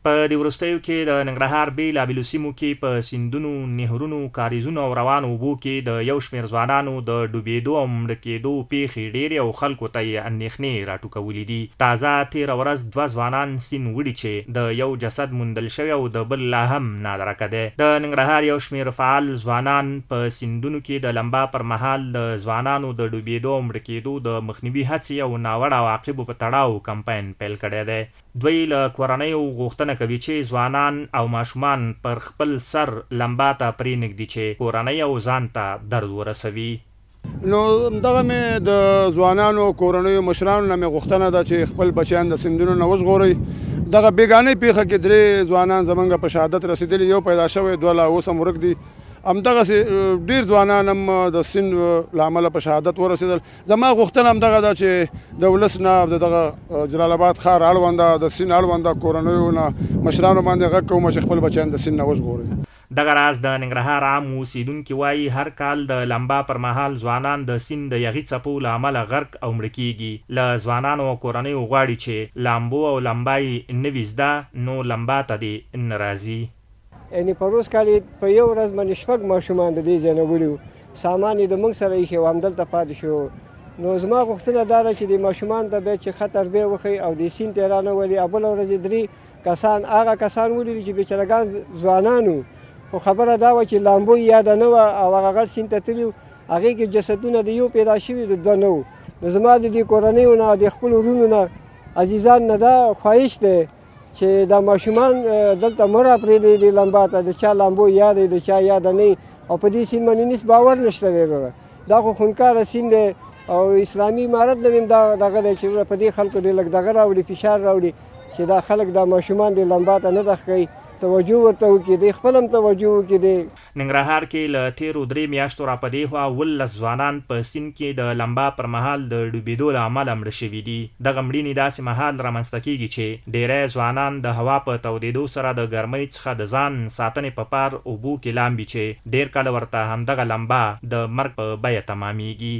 په دې وروستیو کې د ننګرهار بېلابېلو سیمو کې په سیندونو، نهرونو، کاریزونو او روانو اوبو کې د یو شمېر ځوانانو د ډوبېدو او مړه کېدو پېښې ډېرې او خلکو ته یې اندېښنې راټوکولې دي. تازه تېره ورځ دوه ځوانان سیند وړي چې د یو جسد موندل شوی او د بل لا هم نادرکه دی. د ننګرهار یو شمېر فعال ځوانان په سیندونو کې د لمبا پر مهال د ځوانانو د ډوبېدو او مړه کېدو د مخنیوي هڅې او ناوړه عواقبو په تړاو کمپاین پیل کړی دی. دوی له کورنیو غوښتنه کوي چې ځوانان او ماشومان پر خپل سر لمبا ته پرې نه ږدي چې کورنۍ او ځان ته درد ورسوي. نو دغه مې د ځوانانو کورنیو مشرانو نه مې غوښتنه ده چې خپل بچیان د سیندونو نه وژغورئ. دغه بیګانۍ پیښه کې درې ځوانان زمونږ په شهادت رسیدلي، یو پیدا شوی، دوه لا اوس هم ورک دي. همدغسې ډیر ځوانان هم د سیند له امله په شهادت ورسېدل. زما غوښتنه هم دغه ده چې د ولس نه د دغه جلال اباد ښار اړونده د سیند اړونده کورنیو نه مشرانو باندې غږ کوم چې خپل بچیان د سیند نه وژغوري. دغه راز د ننګرهار عام اوسېدونکي وايي، هر کال د لمبا پر مهال ځوانان د سیند د یغي څپو له امله غرق او مړه کېږي، له ځوانانو او کورنیو غواړي چې لامبو او لمبا یې نه وي زده نو لمبا ته دې نه راځي. یعنی پروس کال یې په یو ورځ باندې شپږ ماشومان د دې ځای نه وړي وو، سامان یې د موږ سره ایښی و، همدلته پاتې شو. نو زما غوښتنه دا ده چې د ماشومان ته باید چې ښه تربیه وښیي او د سیند ته یې رانه ولي. او بله ورځ یې درې کسان هغه کسان ولیدل چې بیچارهګان ځوانان وو، خو خبره دا وه چې لامبو یې یاده نه وه او هغه غټ سیند ته تللي وو، هغې کې جسدونه د یو پیدا شوي د دوه نه وو. نو زما د دې کورنیو نه د خپلو وروڼو نه عزیزان نه دا خواهش دی چې دا ماشومان دلته مه راپرېږدئ دې لمبا ته، د چا لامبو یاد دی د چا یاده نه او په دې سیند باندې هېڅ باور نشته دی وروره. دا خو خونکاره سیند دی او اسلامي امارت نه هم دا دغه دی چې وروره په دې خلکو دې لږ دغه راوړي، فشار راوړي چې دا خلک دا ماشومان دې لمبا ته نه دخکوي، توجه ورته وکړي، دی خپل هم توجه وکړي دی. ننګرهار کې له تېرو درې میاشتو راپدېخوا 17 ځوانان په سیند کې د لمبا پر مهال د ډوبېدو له امله مړه شوي دي. دغه مړینې داسې مهال رامنځته کېږي چې ډېری ځوانان د هوا په تودېدو سره د ګرمۍ څخه د ځان ساتنې په پار اوبو کې لامبي چې ډېر کله ورته همدغه لمبا د مرګ په بیه تمامېږي.